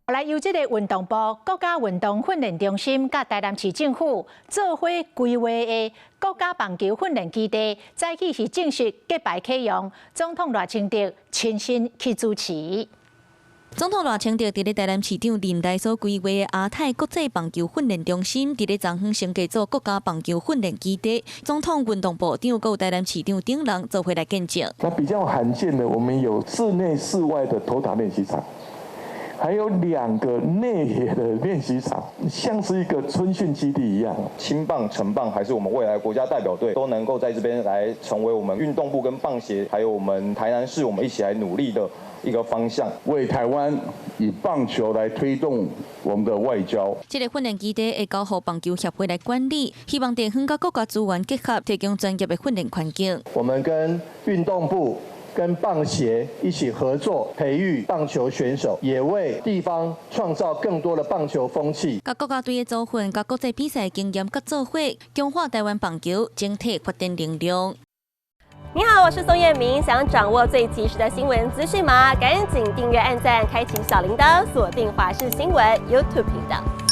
來由這個運動部國家運動訓練中心佮台南市政府做伙規劃的國家棒球訓練基地，早起是正式揭牌啟用，總統賴清德親身去主持。總統賴清德佇咧台南市長林來所規劃的亞太國際棒球訓練中心，佇咧昨昏升格做國家棒球訓練基地。總統、運動部長閣有台南市長等人做伙來見證。那比較罕見的，我們有室內、室外的投打練習場，還有兩個內野的練習場，像是一個春訓基地一樣。青棒、成棒，還是我們未來國家代表隊，都能夠在這邊來成為我們運動部跟棒協，還有我們台南市，我們一起來努力的一個方向。為台灣以棒球來推動我們的外交。這個訓練基地會交予棒球協會來管理，希望地方佮國家資源結合，提供專業的訓練環境。我們跟運動部，跟棒協一起合作，培育棒球選手，也為地方創造更多的棒球風氣。佮國家隊的組訓、佮國際比賽經驗佮做伙，強化台灣棒球整體發展能量。你好，我是宋燕明，想掌握最及時的新聞資訊嗎？趕緊訂閱、按讚、開啟小鈴鐺，鎖定華視新聞 YouTube 頻道。